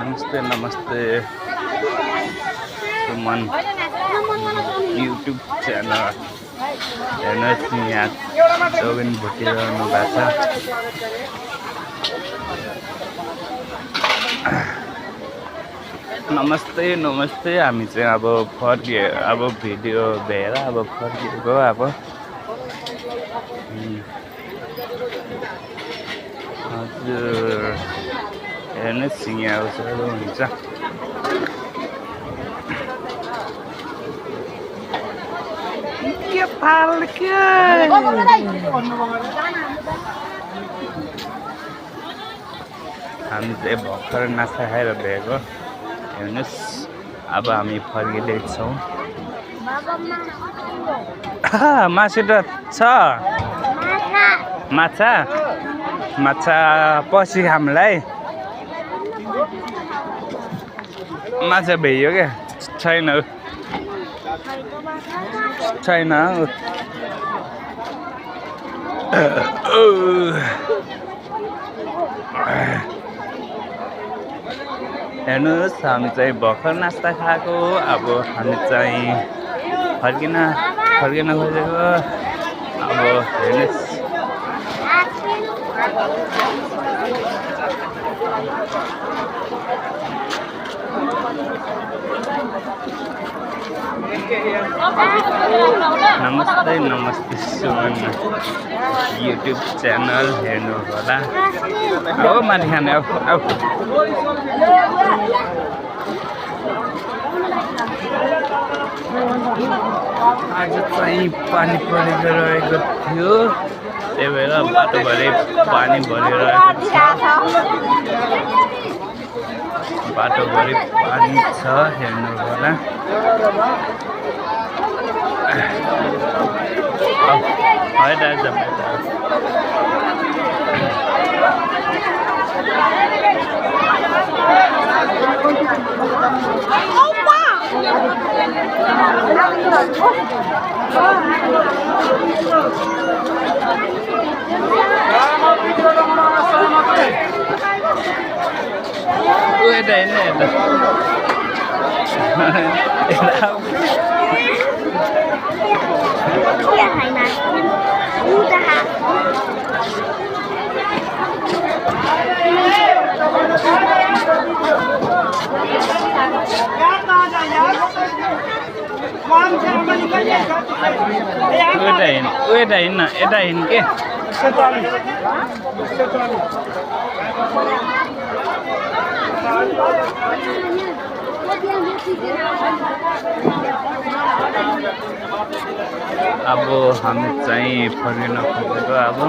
नमस्ते नमस्ते Suman YouTube channel हेर्नुहोस् नि यहाँ चौबिन भुटिरहनु भएको छ। नमस्ते नमस्ते हामी चाहिँ अब फर्किए अब भिडियो भेर अब फर्किएको अब हजुर हेर्नुहोस् यहाँ उसहरू हुन्छ। हामी चाहिँ भर्खर नास्ता खाएर भेको हेर्नुहोस् अब हामी फर्किँदैछौँ। मासु त छ माछा माछा पछि हामीलाई माछा भइयो क्या छैन छैन हेर्नुहोस् हामी चाहिँ भर्खर नास्ता खाएको अब हामी चाहिँ फर्किन खोजेको अब हेर्नुहोस् नमस्ते नमस्ते सुमन युट्युब च्यानल हेर्नु होला। अब माथि खाने अब आज चाहिँ पानी परेको रहेको थियो त्यही भएर बाटोभरि पानी भरिरहेको छ। बाटोभरि पानी छ हेर्नु होला। यता हिँड के अब हामी चाहिँ फर्किन खोजेको अब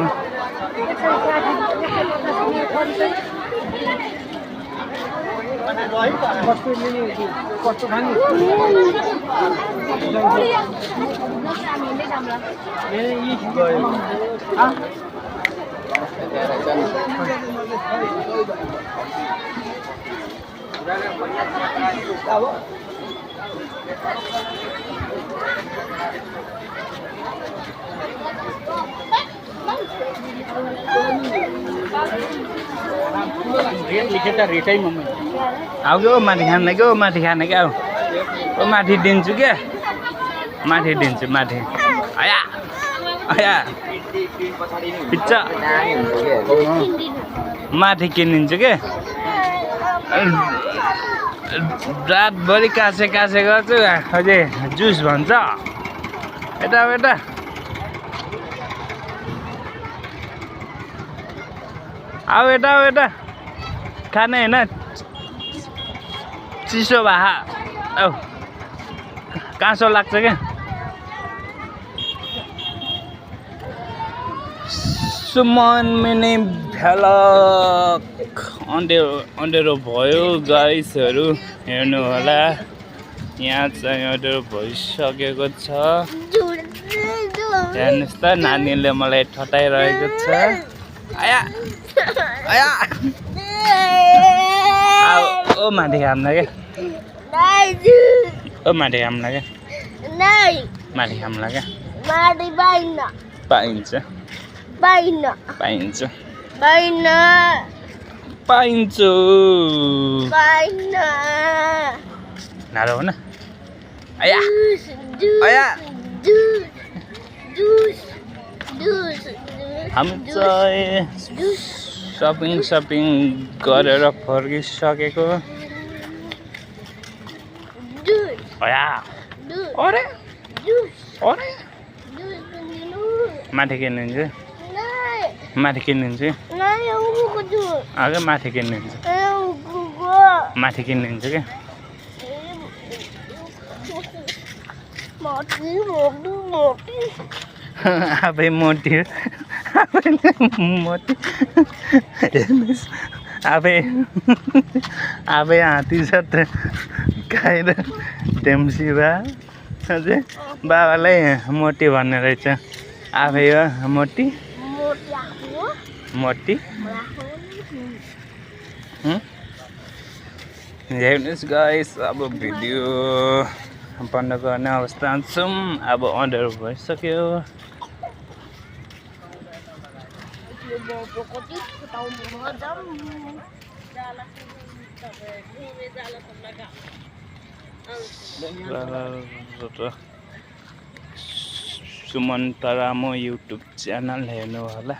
आऊ क्या माथि खाने क्या माथि खाने क्या माथि दिन्छु क्या माथि दिन्छु माथि आया आया पिच्चा माथि किनिदिन्छु क्या रातभरि कासे गर्छु अझै जुस भन्छ यता यता आऊ यता खाने होइन चिसो भए औ काँसो लाग्छ क्या सुमन मिनी भ्लग अँधेरो भयो गाइसहरू हेर्नु होला। यहाँ चाहिँ अँधेरो भइसकेको छ हेर्नुहोस् त नानीले मलाई ठटाइरहेको छ। आया आया ओ माथि खाम्ला क्या ओ माथि खाम्ला क्या माथि खाम्ला क्या पाइन्छ पाइन्छ पाइन नारो हो न आया आया हामी चाहिँ सपिङ गरेर फर्किसकेको आया अरे अरे माथि किन्नुहुन्छ माथि किन्नुहुन्छ आगे माथि किन्नुहुन्छ माथि किन्नुहुन्छ क्या आफै मोटी मोटी हेर्नुहोस् आफै हात्ती छ त खाएर देम्सी भा अझै बाबालाई मोटी भन्ने रहेछ आफै हो मोटी मोटी हेर्नुहोस् गाइस अब भिडियो बन्द गर्ने अवस्था छौँ अब अर्डर भइसक्यो सुमन तरामो युट्युब च्यानल हेर्नु होला